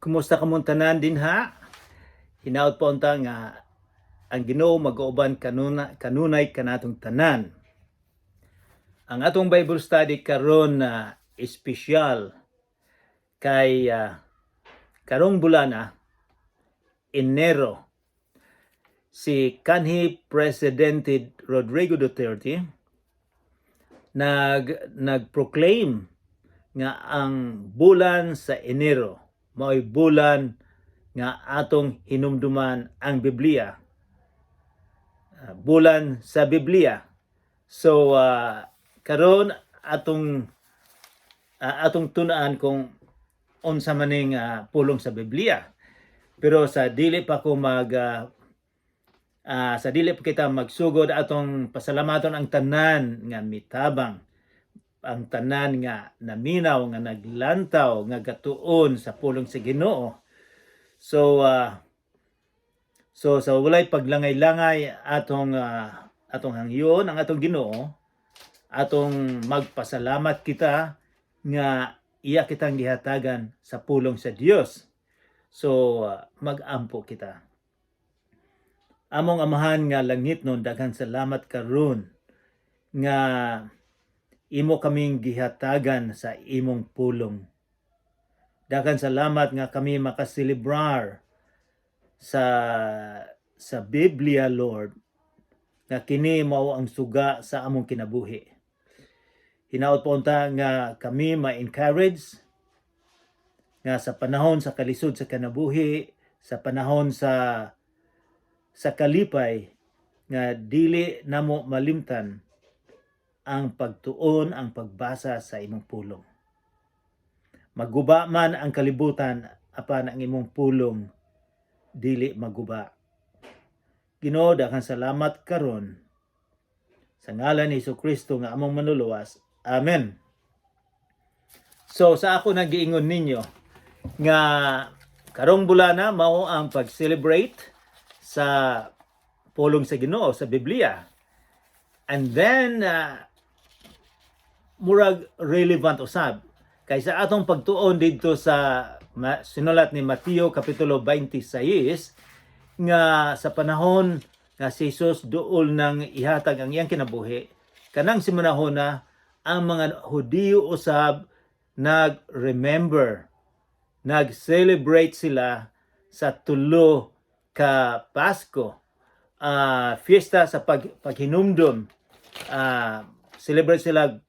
Kumusta kamong tanan dinha? Hinaot po unta nga ang Ginoo mag-uuban kanunay kanatong tanan. Ang atong Bible study karon na espesyal kay karong bulana, Enero, si kanhi Presidente Rodrigo Duterte nag-proclaim nga ang bulan sa Enero mao'y bulan nga atong hinumduman ang Biblia. Bulan sa Biblia. So karon atong atong tun-an kung unsa maning pulong sa Biblia. Pero sa dili pa kita magsugod, atong pasalamaton ang tanan nga mitabang, ang tanan nga naminaw, nga naglantaw, nga gatuon sa pulong sa Ginoo. So sa walay paglangay-langay, atong hangyoon ang atong Ginoo, atong magpasalamat kita nga iya kitang gihatagan sa pulong sa Dios. So magampo kita. Among Amahan nga langitnon, daghan salamat karon nga imo kaming gihatagan sa imong pulong. Daghan salamat nga kami makaselebrar sa Biblia, Lord, nga kini mao ang suga sa among kinabuhi. Hinaot po unta nga kami ma-encourage nga sa panahon sa kalisod sa kinabuhi, sa panahon sa kalipay, nga dili namo malimtan ang pagtuon, ang pagbasa sa imong pulong. Maguba man ang kalibutan, apan ang imong pulong dili maguba. Ginoo, daghang salamat karon sa ngalan ni Hesus Kristo nga among Manluluwas. Amen. So sa ako nagiingon ninyo nga karong bulana mao ang pag-celebrate sa pulong sa Ginoo sa Biblia. And then murag relevant usab kay sa atong pagtuon didto sa sinulat ni Mateo kapitulo 26 nga sa panahon nga si Jesus duol nang ihatag ang iyang kinabuhi, kanang simanahon na ang mga Hudiyo usab nag-remember, nag-celebrate sila sa tulo ka Pasko, fiesta sa paghinumdum. Celebrate sila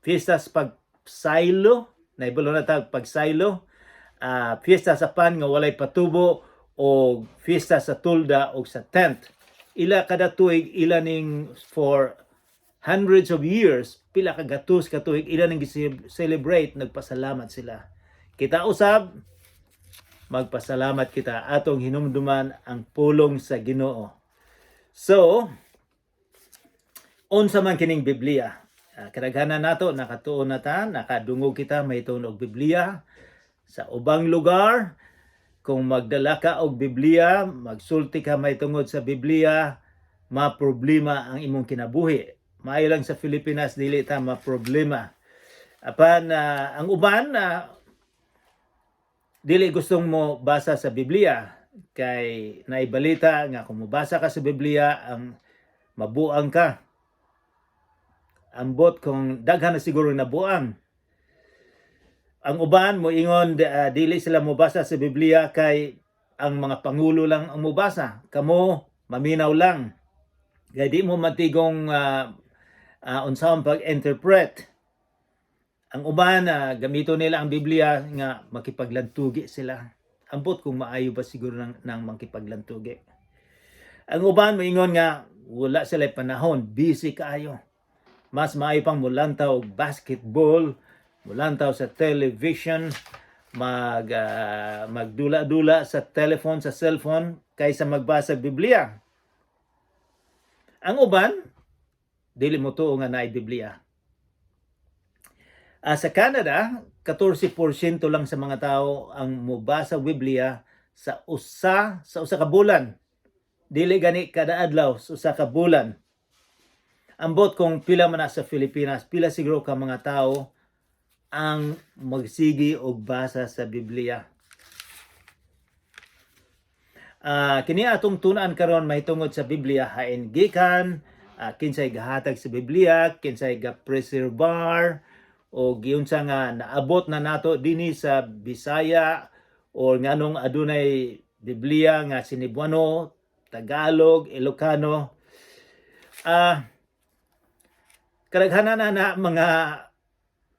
fiesta sa pagsaylo, naibalo na ta pagsaylo, fiesta sa pan nga walay patubo o fiesta sa tulda o sa tent. Ila kada tuig, ila ning for hundreds of years, pila ka gatos ka tuig ila ning celebrate, nagpasalamat sila. Kita usab magpasalamat kita, atong hinumduman ang pulong sa Ginoo. So, unsa man kining Biblia? Kadaghanan nato nakatuon na ta, nakadungog kita mahitungod og Biblia. Sa ubang lugar, kung magdala ka og Biblia, magsulti ka mahitungod sa Biblia, maproblema ang imong kinabuhi. Maayo lang sa Pilipinas, dili ta maproblema. Apan ang uban dili gustong mo basa sa Biblia kay naibalita nga kung mobasa ka sa Biblia ang mabuang ka. Ambot kung daghan na siguro nabuang. Ang uban mo ingon dili sila mobasa sa Biblia kay ang mga pangulo lang ang mobasa. Kamo maminaw lang. Kay di mo matigong unsaon pag-interpret. Ang uban gamito nila ang Biblia nga makipaglantugi sila. Ambot kung maayo ba siguro ng makipaglantugi. Ang uban moingon nga wala sila panahon, busy kaayo. Mas maayo pang mulantaw og basketball, mulantaw sa television, magdula-dula sa telephone, sa cellphone kaysa magbasa og Biblia. Ang uban dili mo tuo nga naay Biblia. Sa Canada, 14% lang sa mga tao ang mobasa og Biblia sa usa ka bulan. Dili gani kada adlaw, sa usa ka bulan. Ambot kung pila man na sa Pilipinas, pila siguro ka mga tao ang magsigi og basa sa Biblia. Kini atong tun-an karon mahitungod sa Biblia, hain gikan, kinsay gahatag sa Biblia, kinsay ga-preservar o giunsa nga naabot na nato dinhi sa Bisaya or nganong adunay Biblia nga Sinibuano, Tagalog, Ilocano. Kadaghanan na na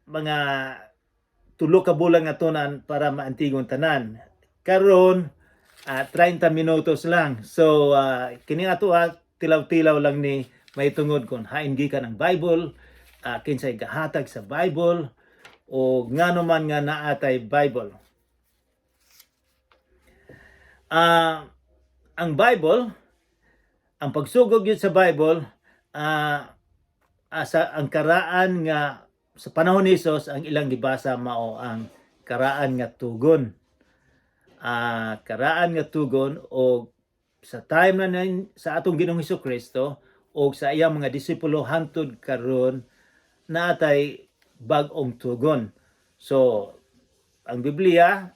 mga 3 ka bulan nga tun-an para maantigon tanan. Karon 30 minutos lang. So kini ato tilaw-tilaw lang ni mahitungod kung hain gikan ang Bible, kinsay gahatag sa Bible o ngano man nga naatay Bible. Ang Bible, ang pagsugod gyud sa Bible, sa ang karaan nga sa panahon ni Jesus, ang ilang gibasa mao ang karaan nga tugon. Karaan nga tugon o sa time na sa atong Ginoong Kristo o sa iyang mga disipulo hangtod karon naatay bag-ong tugon. So, ang Biblia,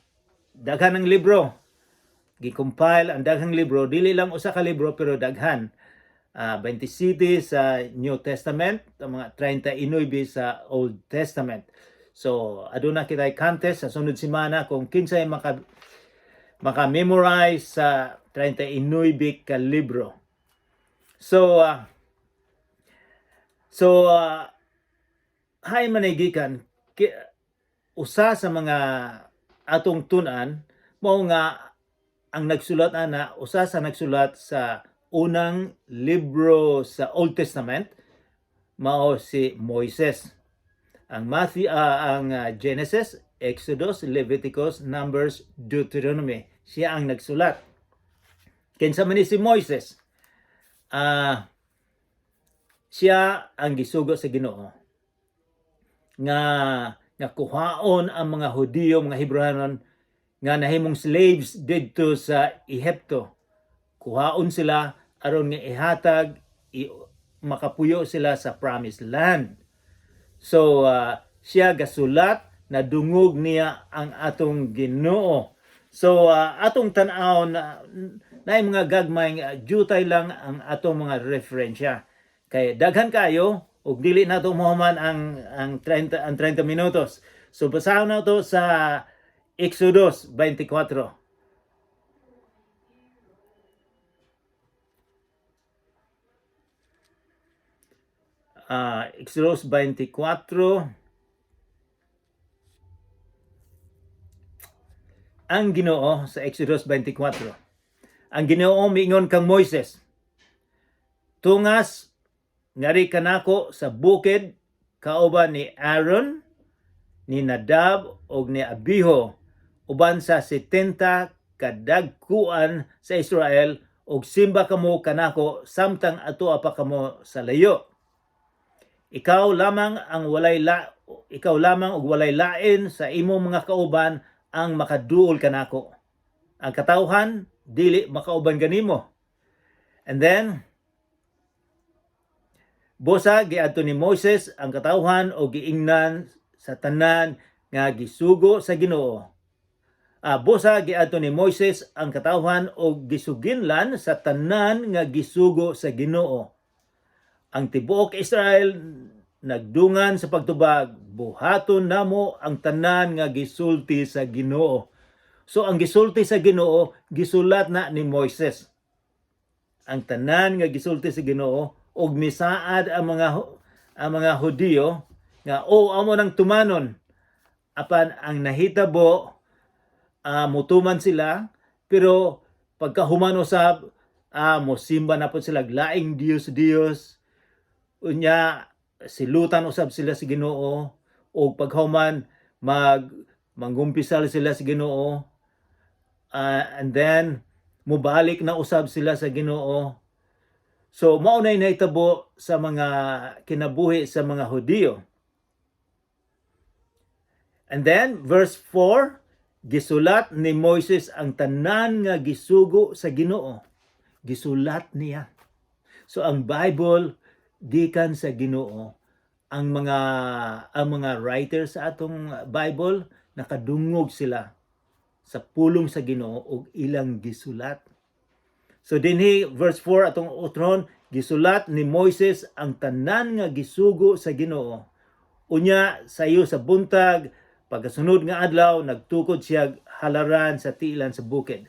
daghan ng libro. Gi-compile ang daghang libro, dili lang usa ka libro pero daghan. 27 sa New Testament, ang mga 39 sa Old Testament. So, aduna kitay contest sa sunod semana kung kinsay maka-memorize sa 39 ka libro. So, hay man ay gikan usa sa mga atong tun-an mao nga ang nagsulat ana, usa sa nagsulat sa unang libro sa Old Testament mao si Moises. Ang Matthew, ang Genesis, Exodus, Leviticus, Numbers, Deuteronomy. Siya ang nagsulat. Kinsa man ni si Moises? Siya ang gisugo sa Ginoo nga kuhaon ang mga Hudiyo, mga Hebreohanon nga nahimong slaves didto sa Ehipto. Kuhaon sila aron nga ihatag makapuyo sila sa Promised Land. So siya gasulat, nadungog niya ang atong Ginoo. So atong tan-awon na naay mga gagmay nga jutay lang ang atong mga referensya. Kay daghan kayo ug dili nato mahuman ang 30 minutos. So basahon nato sa Exodus 24. Exodus 24. Ang Ginoo sa Exodus 24. Ang Ginoo miingon kang Moises, "Tungas ngari kanako sa bukid kauban ni Aaron, ni Nadab ug ni Abihu uban sa 70 kadagkuan sa Israel ug simba kamo kanako samtang ato pa kamo sa layo. Ikaw lamang og walay lain sa imong mga kauban ang makaduol kanako. Ang katawhan dili makauban kanimo." And then busa giadto ni Moises ang katawhan og giingnan sa tanan nga gisugo sa Ginoo. Busa giadto ni Moises ang katawhan og gisuginlan sa tanan nga gisugo sa Ginoo. Ang tibuok Israel nagdungan sa pagtubag, "Buhaton namo ang tanan nga gisulti sa Ginoo." So ang gisulti sa Ginoo gisulat na ni Moises. Ang tanan nga gisulti sa Ginoo og misaad ang mga Hudiyo nga o amo nang tumanon, apan ang nahitabo, mutuman sila pero pagkahuman usab, mosimba na pod sila laing Dios Dios. Unya silutan usab sila sa Ginoo og paghuman mangumpisal sila sa Ginoo, and then mubalik na usab sila sa Ginoo. So mao nay nahitabo sa mga kinabuhi sa mga Hudiyo. And then verse 4, gisulat ni Moises ang tanan nga gisugo sa Ginoo. Gisulat niya. So ang Bible gikan sa Ginoo. Ang mga writers sa atong Bible, nakadungog sila sa pulong sa Ginoo ug ilang gisulat. So dinhi verse 4 atong utron, gisulat ni Moises ang tanan nga gisugo sa Ginoo. Unya sayo sa buntag, pagkasunod nga adlaw, nagtukod siya halaran sa tiilan sa bukid.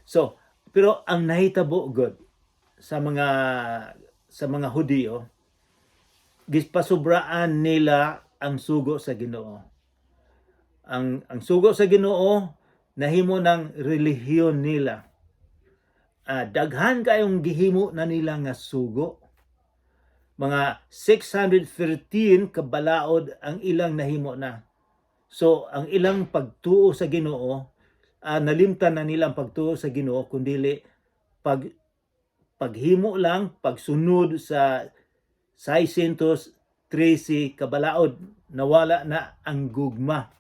So, pero ang nahitabo gud sa mga Hudiyo, gispasubraan nila ang sugo sa Ginoo. Ang sugo sa Ginoo nahimo ng relihiyon nila. Daghan kayong gihimo na nila nga sugo. Mga 613 kabalaod ang ilang nahimo na. So ang ilang pagtuo sa Ginoo, nalimtan na nila ang pagtuo sa Ginoo kundili paghimo lang, pagsunod sa 613 kabalaod, nawala na ang gugma.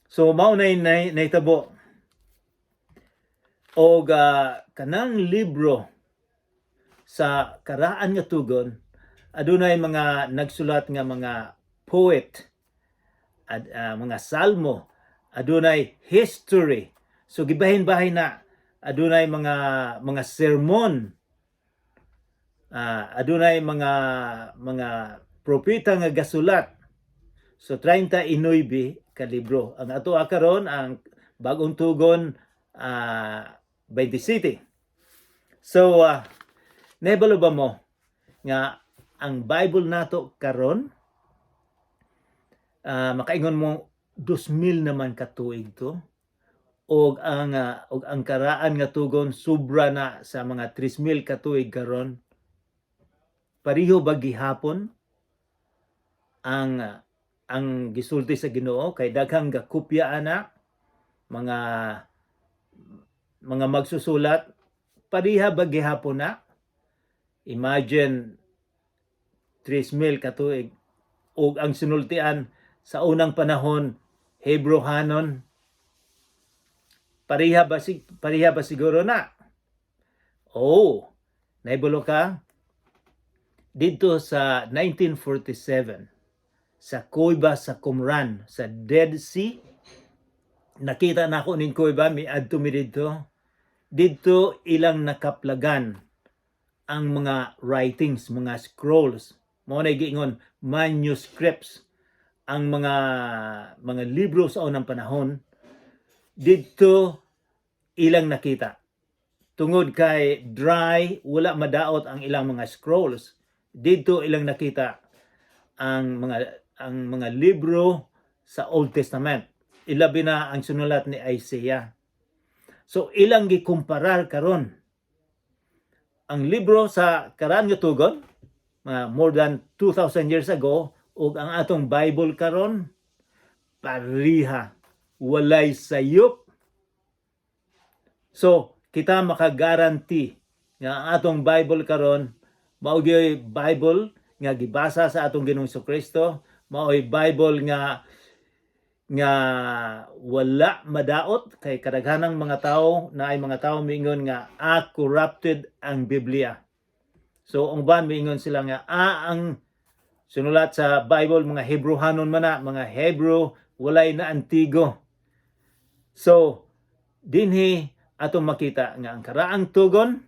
So mao na nahitabo. Og kanang libro sa Karaan nga Tugon, adunay mga nagsulat nga mga poet ad, mga salmo, adunay history. So gibahin-bahin na, adunay mga sermon, adunay mga propeta nga gasulat. So 39 ka libro. Ang ato karon ang Bagong Tugon 27. So nahibalo ba mo nga ang Bible nato karon, makaingon mo 2000 naman katuig to, og ang Karaan nga Tugon sobra na sa mga 3000 katuig karon? Pareho ba gihapon ang gisulti sa Ginoo kay daghang gakopya ana, mga magsusulat? Pareha ba gihapon na? Imagine, 3,000 katuig ug ang sinultian sa unang panahon Hebreohanon. Pareha ba siguro na? Oh, nahibalo ka dito sa 1947, sa kuweba sa Qumran sa Dead Sea, nakita na ako ning kuweba, miadto mi didto. Didto ilang nakaplagan ang mga writings, mga scrolls. Mao na giingon manuscripts ang mga libro sa unang panahon. Didto ilang nakita. Tungod kay dry, wala madaot ang ilang mga scrolls. Didto ilang nakita ang mga libro sa Old Testament. Ilabi na ang sinulat ni Isaiah. So ilang gikumparar karon ang libro sa Karaan nga Tugon mga more than 2,000 years ago ug ang atong Bible karon, pariha, walay sayop. So kita makagaranti nga ang atong Bible karon mao gyud Bible nga gibasa sa atong Ginoong Kristo, mao'y Bible nga wala madaot, kay kadaghanang mga tao na ay mga tao miingon nga corrupted ang Biblia. So ang uban miingon sila nga ang sinulat sa Bible mga Hebreohanon man na, mga Hebrew, walay na antigo. So dinhi atong makita nga ang Karaang Tugon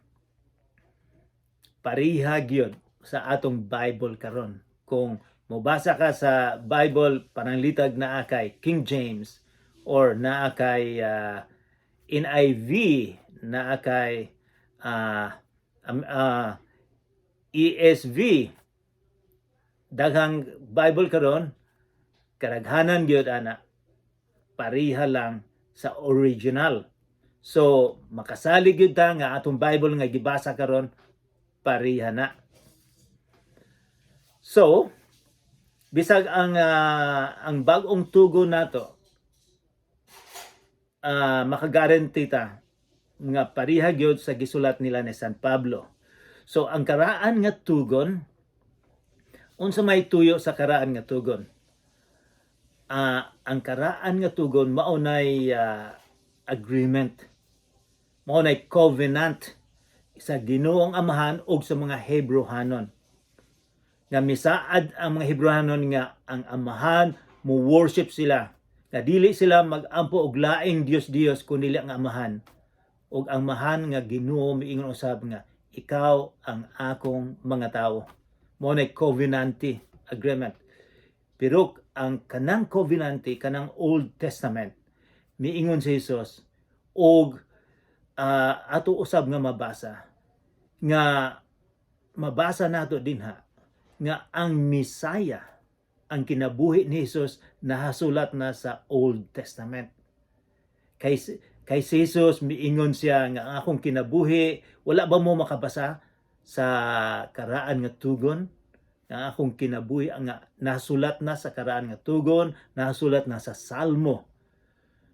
pariha gyud sa atong Bible karon. Kung mobasa ka sa Bible, pananglitag naa kay King James or naa kay NIV, naa kay ESV, daghang Bible karon, karaghanan gyud ana pariha lang sa original. So makasalig gyud ta nga atong Bible nga gibasa karon pariha na. So bisag ang Bag-ong Tugon nato, makagaranti ta nga pariha gyud sa gisulat nila ni San Pablo. So ang Karaan nga Tugon, unsa may tuyo sa Karaan nga Tugon? Ang Karaan nga Tugon mao nay agreement. Mao nay covenant sa Ginoong Amahan ug sa mga Hebreohanon. Nga misaad ang mga Hebreohanon nga ang Amahan mo worship sila. Nga dili sila mag-ampo og laing Dios-Dios kundi ang Amahan. Ug ang Amahan nga Ginoo miingon usab nga ikaw ang akong mga tawo. Mao na covenant agreement. Pero ang kanang covenant, kanang Old Testament, miingon si Jesus og ato usab nga mabasa nato dinha nga ang Misaya, ang kinabuhi ni Jesus, nahasulat na sa Old Testament. Kay si Jesus, miingon siya nga ang akong kinabuhi, wala ba mo makabasa sa Karaan nga Tugon? Ang akong kinabuhi ang nga nasulat na sa Karaan nga Tugon, nasulat na sa Salmo.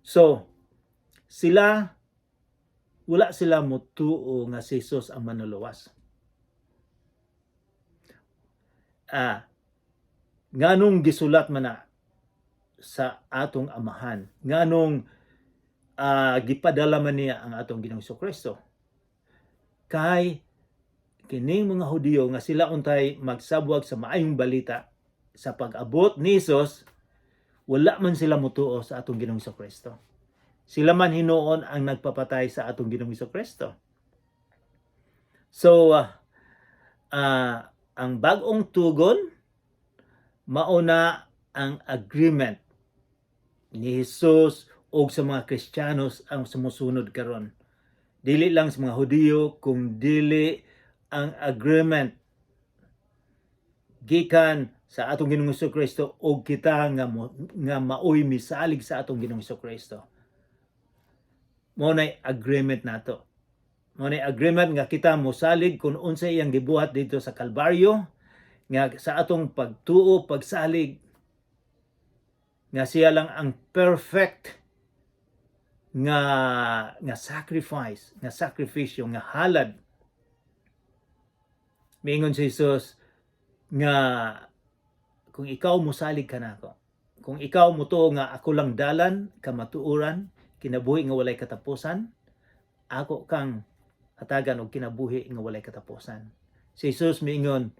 So, sila, wala sila motuo nga si Jesus ang Manluluwas. Nganong gisulat man na sa atong Amahan? Nganong gipadala man niya ang atong Ginoong Kristo? Kay kining mga Hudiyo nga sila untay magsabwag sa Maayong Balita, sa pag-abot ni Jesus, wala man sila motuo sa atong Ginoong Kristo. Sila man hinuon ang nagpapatay sa atong Ginoong Kristo. So, ang Bagong Tugon, mauna ang agreement ni Jesus og sa mga Kristiyanos ang sumusunod karon. Dili lang sa mga Hudiyo, kung dili ang agreement gikan sa atong Ginoong Kristo og kita nga maoy misalig sa atong Ginoong Kristo. Mao nay agreement nato. Mao nay agreement nga kita mosalig kung unsay iyang gibuhat dito sa Kalbaryo, nga sa atong pagtuo, pagsalig nga siya lang ang perfect nga sacrifice, nga sakripisyo, nga halad. Miingon si Jesus nga kung ikaw mosalig kanako, kung ikaw motuo nga ako lang dalan, kamatuoran, kinabuhi nga walay katapusan, ako kang hatagan og kinabuhi nga walay katapusan. Si Jesus miingon,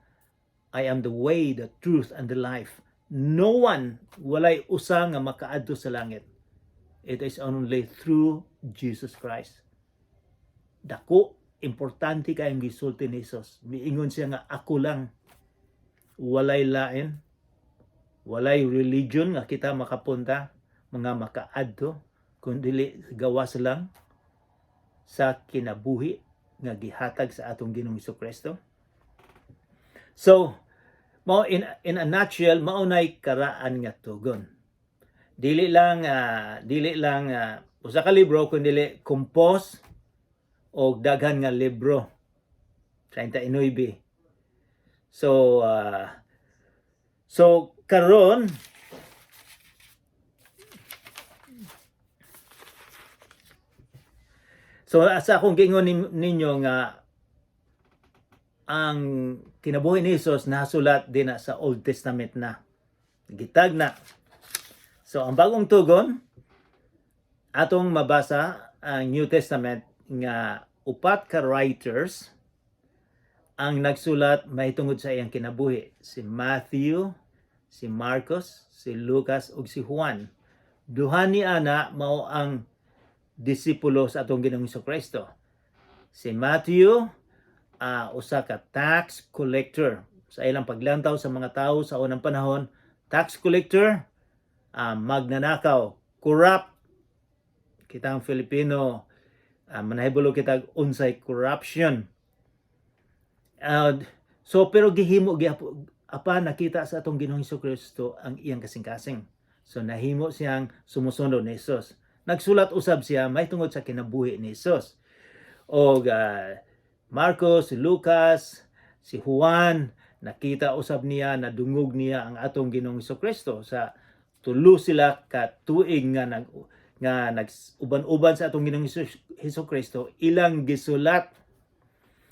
"I am the way, the truth, and the life. No one, walay usa nga makaadto sa langit. It is only through Jesus Christ." Dako, importante kayong gisulti ni Jesus. Miingon siya nga ako lang. Walay lain. Walay religion nga kita makapunta, mga makaadto, kundi gawas lang sa kinabuhi nga gihatag sa atong Ginoong Kristo. So, mao in a nutshell, mao nay Karaan nga Tugon. Dili lang usa ka libro, kun dili compose og daghan nga libro, 39. So karon, so sa akong giingon ninyo nga ang kinabuhi ni Jesus nasulat din na sa Old Testament na. Gitag na. So ang Bagong Tugon, atong mabasa ang New Testament nga upat ka writers ang nagsulat mahitungod sa iyang kinabuhi. Si Matthew, si Marcos, si Lucas ug si Juan. Duha ni ana mao ang disipulo sa atong Ginoong Kristo. Si Matthew, usa ka tax collector. Sa ilang paglantaw sa mga tao sa unang panahon, tax collector, magnanakaw, corrupt. Kita ang Filipino, manahibalo kita unsay corruption. So pero gihimo gyapon apan nakita sa atong Ginoong Kristo ang iyang kasing-kasing. So nahimo siyang sumusunod ni Jesus. Nagsulat usab siya mahitungod sa kinabuhi ni Jesus. Og Marcos, si Lucas, si Juan, nakita usab niya, nadungog niya ang atong Ginoong Kristo sa tulo sila ka tuig nga nag-uban-uban sa atong Ginoong Hesus Kristo, ilang gisulat.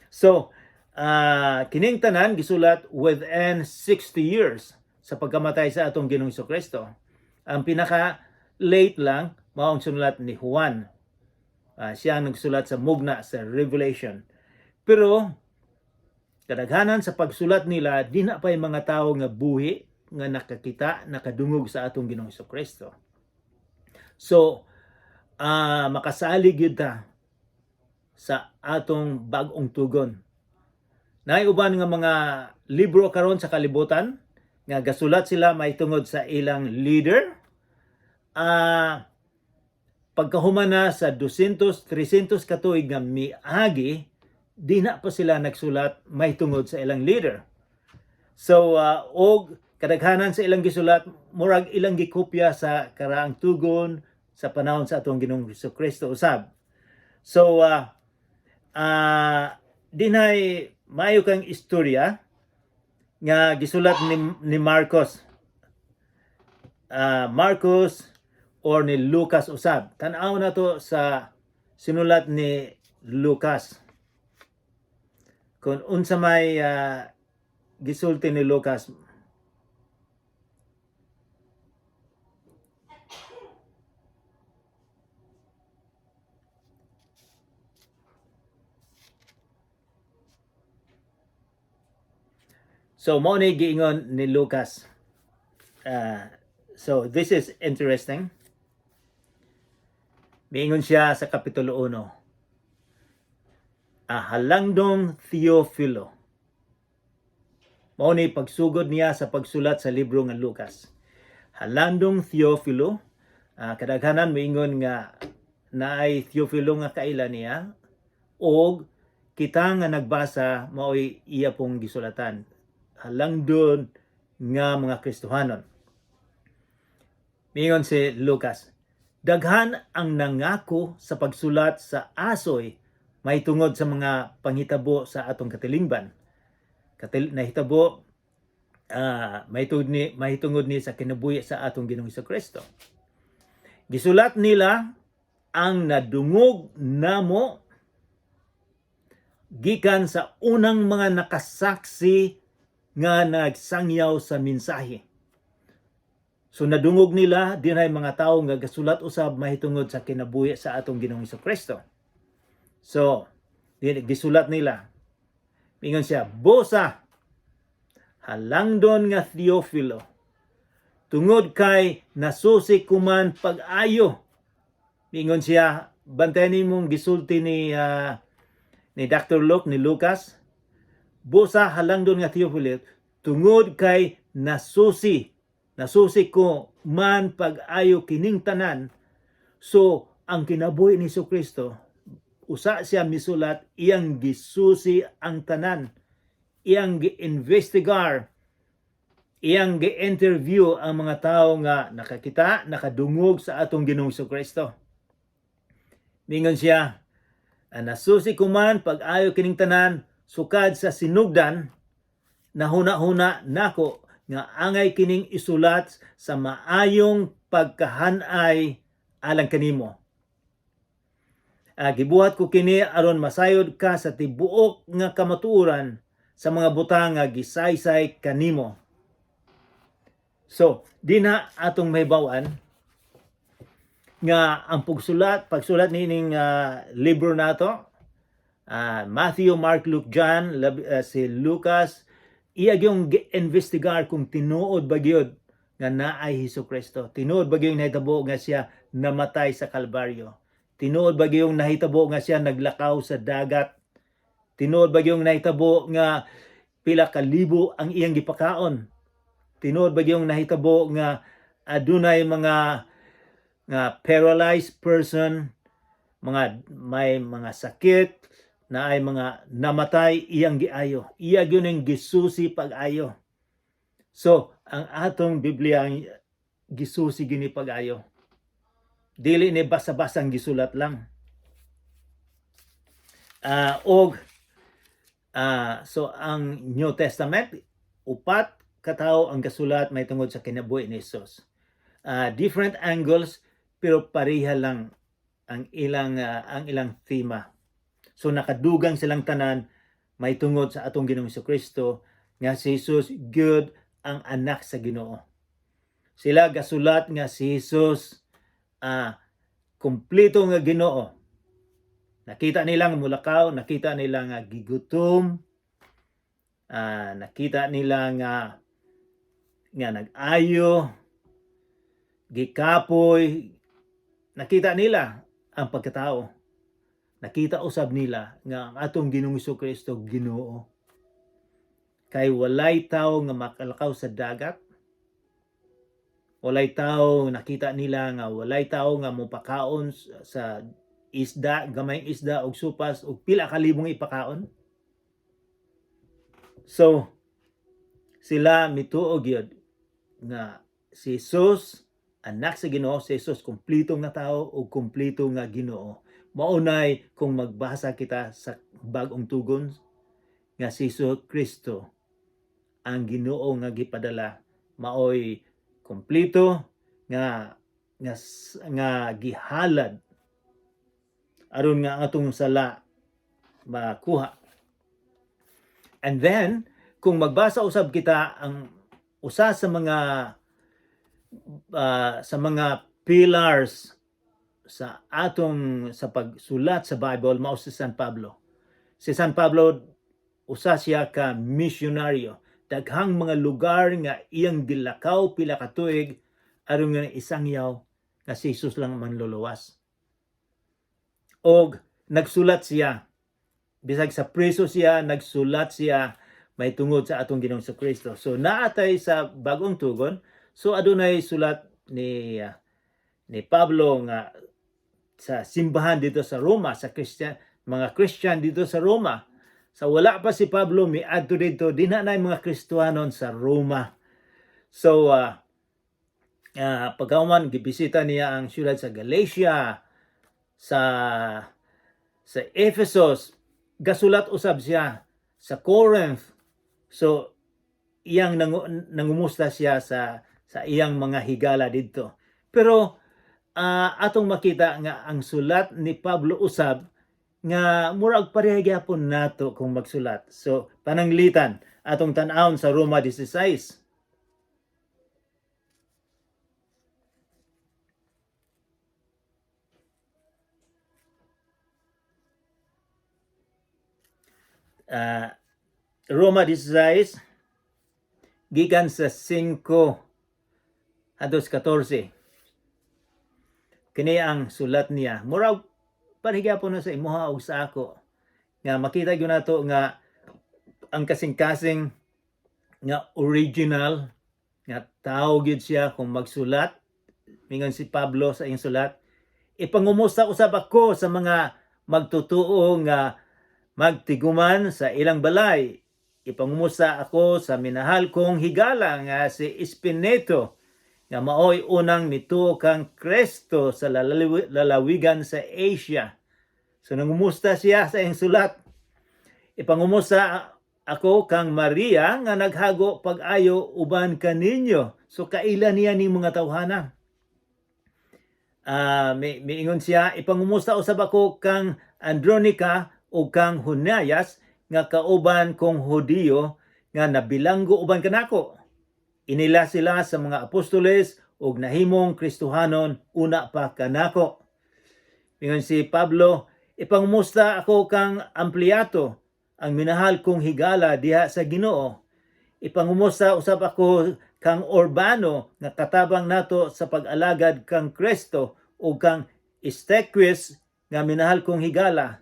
So, kining tanan gisulat within 60 years sa pagkamatay sa atong Ginoong Kristo. Ang pinaka late lang mao ang sinulat ni Juan. Siya ang nagsulat sa mugna, sa Revelation. Pero kadaghanan sa pagsulat nila, di na pa yung mga tao nga buhi nga nakakita, nakadungog sa atong Ginoong Kristo. So, makasalig gyud ta sa atong bag-ong tugon. Naay uban nga mga libro karon sa kalibutan nga gasulat sila mahitungod sa ilang leader. Pagkahuman na sa 200, 300 katuig nga miagi, di na pa sila nagsulat mahitungod sa ilang leader. So og kadaghanan sa ilang gisulat, murag ilang gikopya sa karaang tugon sa panahon sa atong Ginoong Kristo usab. So dinay maayo kang istorya nga gisulat ni Marcos. Marcos or ni Lucas usab. Tan-aw na to sa sinulat ni Lucas. Kung unsa may gisulti ni Lucas. So mao ni giingon ni Lucas. So this is interesting. Miingon siya sa Kapitulo 1. Halangdong Theophilo. Mao ni pagsugod niya sa pagsulat sa libro nga Lucas. Halangdong Theophilo, kadaghanan moingon nga naay Theophilo nga kaila niya og kita nga nagbasa maoy iya pong gisulatan. Halangdon nga mga Kristohanon. Miingon si Lucas, daghan ang nangako sa pagsulat sa asoy mahitungod sa mga panghitabo sa atong katilingban. Nahitabo mahitungod ni sa kinabuhi sa atong Ginoong Kristo. Gisulat nila ang nadungog namo gikan sa unang mga nakasaksi nga nagsangyaw sa mensahe. So nadungog nila dinay mga tawo nga gasulat usab mahitungod sa kinabuhi sa atong Ginoong Kristo. So, gisulat nila. Mingon siya, "Busa, halangdon nga Theophilo, tungod kay nasusi kuman pag-ayo." Mingon siya, bantayan nimong gisulti ni Dr. Luke, ni Lucas, "Busa, halangdon nga Theophilo, tungod kay nasusi ko man pag-ayo kining tanan." So, ang kinabuhi ni Kristo, usa siya misulat, iyang gisusi ang tanan, iyang gi-investigar, iyang gi-interview ang mga tao nga nakakita, nakadungog sa atong Ginoong Kristo. Mingon siya, "Nasusi ko man pag-ayo kining tanan sukad sa sinugdan, nahuna-huna nako nga angay kining isulat sa maayong pagkahanay alang kanimo. Gibuhat ko kini aron masayod ka sa tibuok nga kamatuoran sa mga butang nga gisaysay kanimo." So, di na atong mahibaw-an nga ang pagsulat niining libro nato, Matthew, Mark, Luke, John, si Lucas, iya gyung gi-investigar kung tinuod ba gyud nga naay Hesus Kristo. Tinuod ba gyud nahitabo nga siya namatay sa Kalbaryo. Tinuod ba gyud nahitabo nga siya naglakaw sa dagat. Tinuod ba gyud nahitabo nga pila ka libo ang iyang gipakaon. Tinuod ba gyud nahitabo nga adunay mga nga paralyzed person, mga may mga sakit, na ay mga namatay iyang giayo. Iya gyud ning gisusi pag-ayo. So, ang atong Biblia ang gisusi gini pag-ayo. Dili ni basa-basang gisulat lang. Og so ang New Testament, upat katawo ang gasulat may tungod sa kinabuhi ni Jesus. Different angles pero pareha lang ang ilang tema. So nakadugang silang tanan may tungod sa atong Ginoong Kristo nga si Jesus gyud ang anak sa Ginoo. Sila gasulat nga si Jesus kumpleto nga Ginoo. Nakita nila nga mulakaw, nakita nila nga gigutom, nakita nila nga nag-ayo, gikapoy, nakita nila ang pagkatao. Nakita usab nila nga ang atong Ginoong Kristo Ginoo. Kay walay tao nga makalakaw sa dagat. Walay tao, nakita nila nga walay tao nga mopakaon sa isda, gamayng isda og supas og pila ka libong ipakaon. So sila mituo gyud nga si Jesus anak sa Ginoo, si Jesus kumpleto nga tao ug kumpleto nga Ginoo. Maunay kung magbasa kita sa Bag-ong Tugon nga si Jesus Kristo ang Ginoo nga gipadala, maoy kumpleto nga gihalad aron nga ang atong sala makuha. And then kung magbasa usab kita ang usa sa mga pillars sa atong sa pagsulat sa Bible, mao si San Pablo. Si San Pablo, usa siya ka misyonaryo. Daghang mga lugar nga iyang gilakaw pila ka tuig aron nga isangyaw nga si Jesus lang manluluwas. Og nagsulat siya, bisag sa preso siya, nagsulat siya may tungod sa atong Ginoong Kristo. So naatay sa Bagong Tugon, so adunay sulat ni Pablo nga sa simbahan dito sa Roma, sa Christian, mga Christian dito sa Roma. Sa wala pa si Pablo miadto dito, dinha na mga Kristohanon sa Roma. So pagkahuman gibisita niya ang siyudad sa Galatia, sa Ephesus, gasulat usab siya sa Corinth. So iyang nangumusta siya sa iyang mga higala didto. Pero atong makita nga ang sulat ni Pablo usab nga murag pareha gyapon nato kung magsulat. So pananglitan atong tan-awon sa Roma 16. Roma 16 gikan sa 5 hangtod 14. Kini ang sulat niya. Murag pareha gyapon na sa imuha ug sa ako. Nga makita gyud nato nga ang kasing-kasing nga original nga tao gyud siya kung magsulat. Mingon si Pablo sa iyang sulat, "Ipangumusta usab ako sa mga magtutuo nga magtiguman sa ilang balay. Ipangumusta ako sa minahal kong higala nga si Epeneto nga maoy unang mituo kang Kristo sa lalawigan sa Asia." So nangumusta siya sa iyang sulat. "Ipangumusta ako kang Maria nga naghago pag-ayo uban kaninyo." So kaila niya ni mga tawhana. Miingon siya, "Ipangumusta usab ako kang Andronica o kang Junias nga kauban kong Hudiyo nga nabilanggo uban kanako. Inila sila sa mga apostoles ug nahimong Kristohanon una pa kanako." Ingon si Pablo, "Ipangumusta ako kang Ampliato, ang minahal kong higala diha sa Ginoo. Ipangumusta usab ako kang Urbano nga katabang nato sa pag-alagad kang Kristo ug kang Estequis nga minahal kong higala.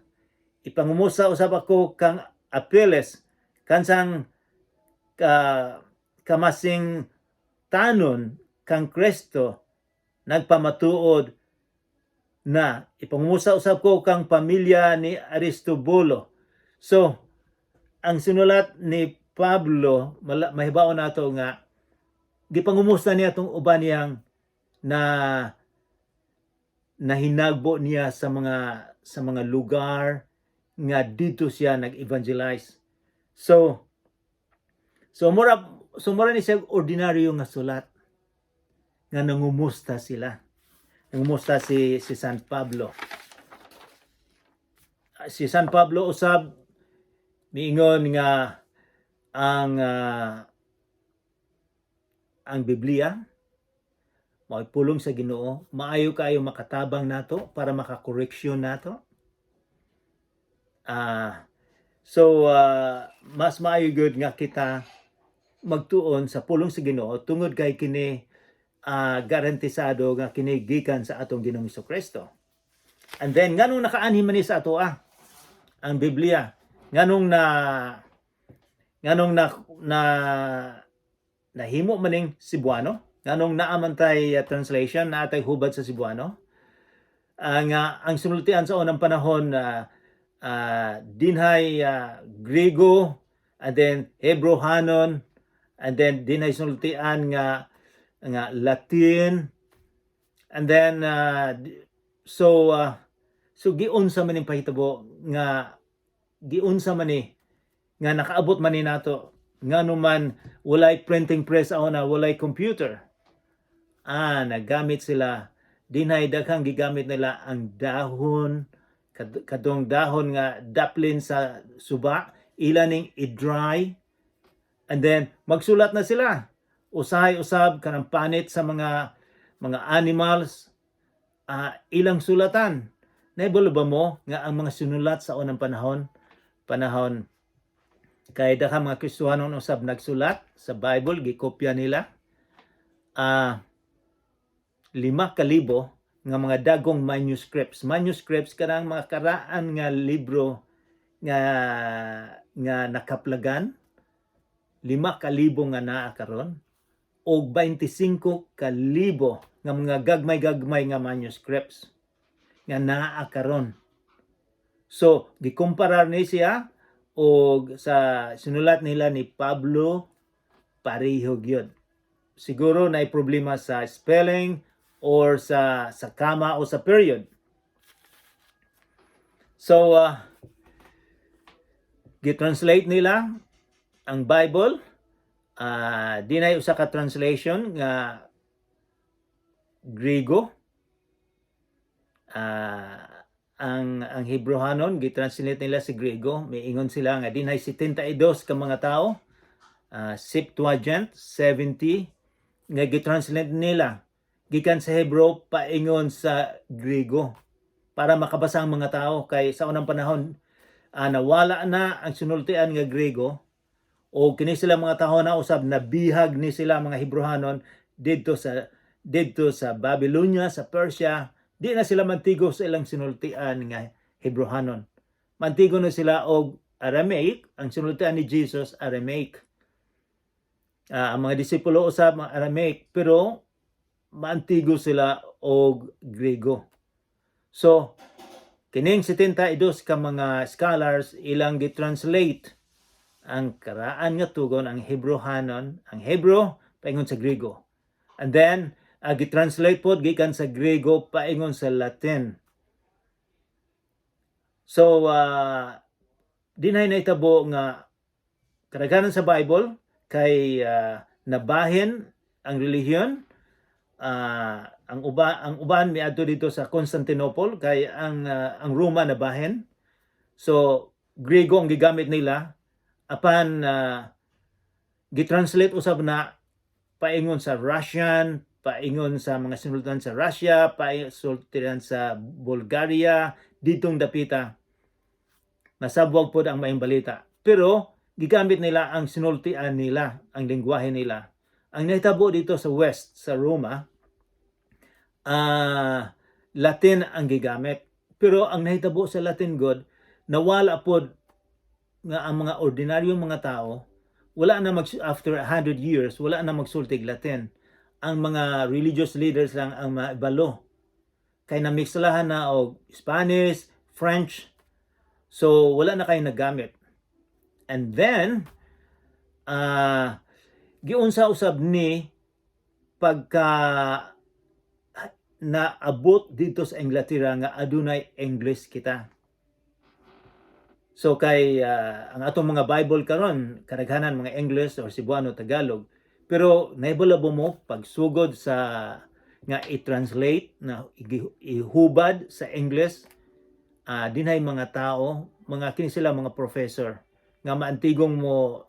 Ipangumusta usab ako kang Apeles, kansang ka, kamasing tanon kang Kristo nagpamatuod na. Ipangumusta usab ko kang pamilya ni Aristobulo." So ang sinulat ni Pablo, mahibaw nato nga gipangumusta niya tong uban niyang na nahinagbo niya sa mga lugar nga dito siya nag-evangelize. So mura ni siya ordinaryo nga sulat nga nangumusta sila. Nangumusta si San Pablo. Si San Pablo usab miingon nga ang Biblia mao'y pulong sa Ginoo, maayo kaayo makatabang nato para makakoreksyon nato. So mas maayo gyud nga kita magtuon sa pulong sa Ginoo tungod kay kini garantisado nga kini gikan sa atong Ginoong Kristo. And then nganong nakaanhi man ni sa atoa ang Biblia? Nganong na nahimo maning Cebuano? Nganong naa man tay translation, naa tay hubad sa Cebuano? Nga ang sinultian sa unang panahon na dinhay Griego and then Hebreohanon and then dinhay sinultian nga Latin and then so giunsa man ning pahitabo nga giunsa man ni nga nakaabot man ni nato, ngano man walay printing press na, walay computer? Naggamit sila, dinhay daghang gigamit nila ang dahon, kadtong dahon nga daplin sa suba, ila ning i-dry and then magsulat na sila. Usahay usab kanang panit sa mga animals ilang sulatan. Naibalo ba mo nga ang mga sinulat sa unang panahon, kay daghang mga Kristohanon usab nagsulat sa Bible, gikopya nila, 5,000 nga mga dagong manuscripts. Manuscripts, kanang mga karaan nga libro nga nakaplagan, 5,000 nga naa karon og 25,000 nga mga gagmay-gagmay nga manuscripts nga naa karon. So, gikumparar ni siya og sa sinulat nila ni Pablo, pareho gyud. Siguro na problema sa spelling or sa comma o sa period. So, gitranslate nila ang Bible. Dinay usa ka translation nga Griego. Ang Hebreohanon gitranslate nila sa Griego. Miingon sila nga dinay 72 ka mga tao, Septuagint 70, nga gitranslate nila gikan sa Hebrew paingon sa Griego para makabasa ang mga tao, kay sa unang panahon nawala na ang sinultian nga Griego o kini sila mga tao na usab nabihag ni sila mga Hebreohanon didto sa Babylonia, sa Persia. Di na sila mantigo sa ilang sinultian nga Hebreohanon. Mantigo na sila og Aramaic. Ang sinultian ni Jesus, Aramaic. Ang mga disipulo usab mga Aramaic, pero maantigo sila og Griego. So, kining 72 ka mga scholars, ilang gitranslate ang karaan nga tugon, ang Hebreohanon, ang Hebrew paingon sa Griego. And then gitranslate pod gikan sa Griego paingon sa Latin. So dinhay nahitabo nga kadaghanan sa Bible kay nabahin ang relihiyon, ang uban miadto dito sa Constantinople kay ang Roma nabahin. So Griego ang gigamit nila, apan gitranslate usab na paingon sa Russian, paingon sa mga sinultian sa Russia, paingon sa Bulgaria, ditong dapita. Nasabwag pod ang maayong balita. Pero gigamit nila ang sinultian nila, ang lengguwahe nila. Ang nahitabo dito sa West, sa Roma, Latin ang gigamit. Pero ang nahitabo sa Latin god, nawala pod nga ang mga ordinaryong mga tao, wala na mag after 100 years, wala na magsultig Latin. Ang mga religious leaders lang ang maibalo. Kay namikslahan na og Spanish, French. So wala na kayo naggamit. And then giunsa usab ni pagka naabot dito sa Inglaterra nga adunay English kita. So kay ang atong mga Bible karon, kadaghanan mga English or Cebuano, Tagalog. Pero naibalo mo, pagsugod sa nga i-translate na ihubad sa English, dinhay mga tao, mga kini sila mga professor nga maantigong mo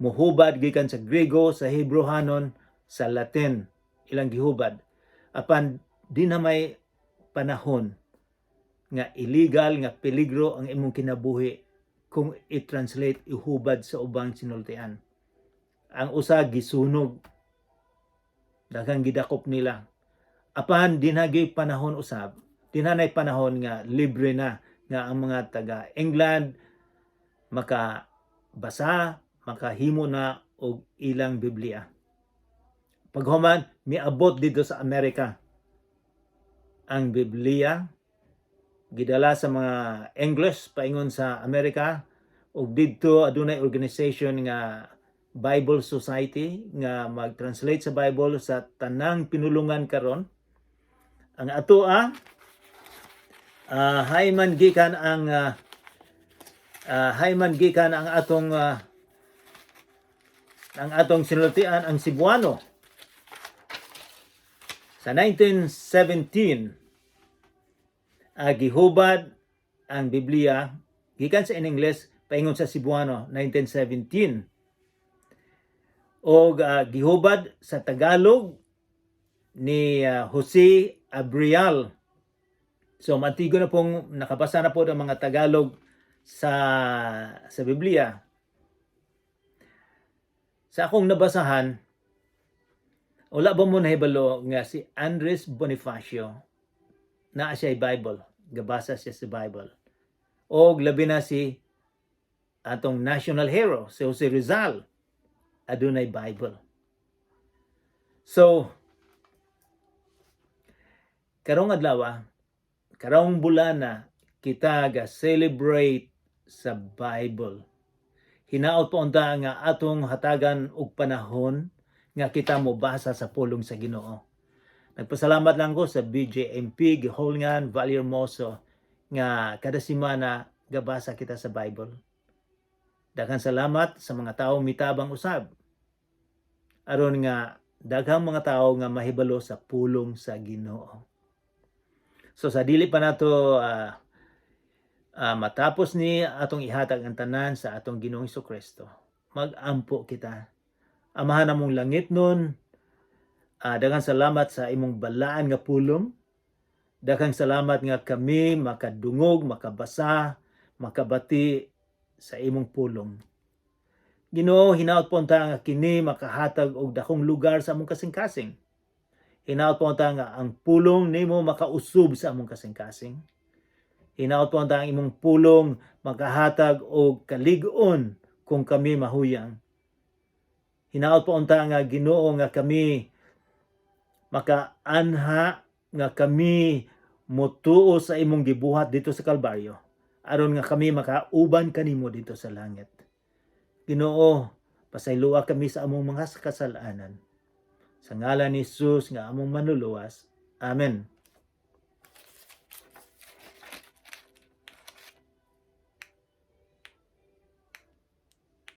muhubad gikan sa Griego, sa Hebreohanon, sa Latin ilang gihubad. Apan di na may panahon nga illegal, nga peligro ang imong kinabuhi kung i-translate, ihubad sa ubang sinultian. Ang usa gisunog. Daghang gidakop nila. Apan dinagay panahon usab Dinhanay panahon nga libre na nga ang mga taga England makabasa, makahimo na og ilang Biblia. Paghuman, miabot dito sa Amerika ang Biblia, gidala sa mga English paingon sa Amerika, ug didto adunay organization nga Bible Society nga mag-translate sa Bible sa tanang pinulungan karon. Ang atoa hayman gikan ang atong sinultian, ang Cebuano, sa 1917 gihubad ang Biblia gikan sa in English paingon sa Cebuano 1917 og gihubad sa Tagalog ni Jose Abrial. So mantigo na pong nakabasa na po ng mga Tagalog sa Biblia. Sa akong nabasahan, wala ba mo nahibalo nga si Andres Bonifacio naa siya Bible, gabasa siya sa Bible? Og labi na si atong national hero, si Jose Rizal, adunay Bible. So, karong adlaw, karong bulana, kita ga celebrate sa Bible. Hinaot po unta nga atong hatagan og panahon nga kita mobasa sa pulong sa Ginoo. Nagpasalamat lang ko sa BJMP, Giholngan, Vallehermoso nga kada semana gabasa kita sa Bible. Daghang salamat sa mga taong mitabang usab aron nga daghang mga tao nga mahibalo sa pulong sa Ginoo. So sa dili pa nato matapos ni, atong ihatag ang tanan sa atong Ginoong Kristo. Mag-ampo kita. Amahan namong langitnon, daghang salamat sa imong balaan nga pulong. Daghang salamat nga kami makadungog, makabasa, makabati sa imong pulong. Ginoo, hinaot po unta nga kini makahatag og dakong lugar sa among kasing-kasing. Hinaot po unta nga ang pulong nimo makausob sa among kasing-kasing. Hinaot po unta ang imong pulong makahatag og kalig-on kung kami mahuyang. Hinaot po unta nga, Ginoo, nga kami makaanha nga kami motuo sa imong gibuhat dito sa Kalbaryo aron nga kami makauban kanimo dito sa langit. Ginoo, pasayloa kami sa among mga kasalanan. Sa ngalan ni Jesus nga among manluluwas. Amen.